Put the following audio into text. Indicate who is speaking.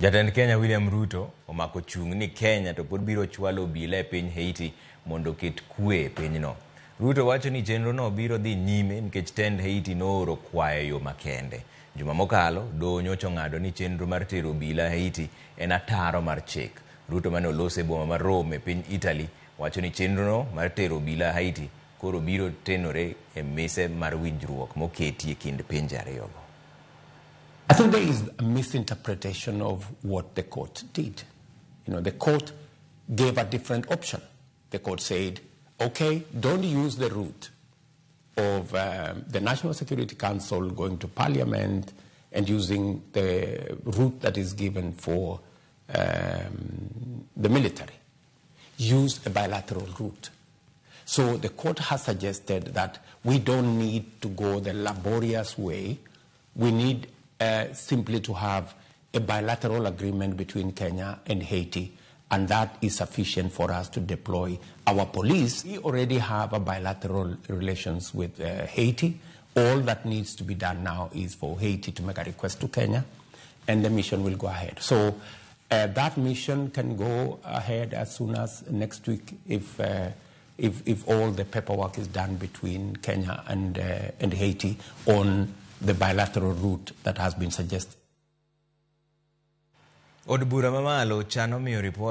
Speaker 1: Jatend Kenya William Ruto omako chung' ni Kenya to pod biro chwalo obila e piny Haiti mondo oket kwe e pinyno. Ruto wacho ni chenrono biro dhi nyime nikech tend Haiti nooro kwayo e yo makende. Juma mokalo, doho nyocha ong'ado ni chenro mar tero obila Haiti en ataro mar chik. Ruto mane oloso e boma mar Rome e piny Italy wacho ni chenrono mar tero obila Haiti koro biro tenore e mise mar winjruok moketi e kind pinje ariyogo.
Speaker 2: I think there is a misinterpretation of what the court did. The court gave a different option. The court said, "Okay, don't use the route of the National Security Council going to Parliament and using the route that is given for the military. Use a bilateral route." So the court has suggested that we don't need to go the laborious way. We need simply to have a bilateral agreement between Kenya and Haiti, and that is sufficient for us to deploy our police. We already have a bilateral relations with Haiti. All that needs to be done now is for Haiti to make a request to Kenya, and the mission will go ahead. So that mission can go ahead as soon as next week if all the paperwork is done between Kenya and Haiti on the bilateral route that has been suggested.
Speaker 1: Od bura mamalo chano miyo ripot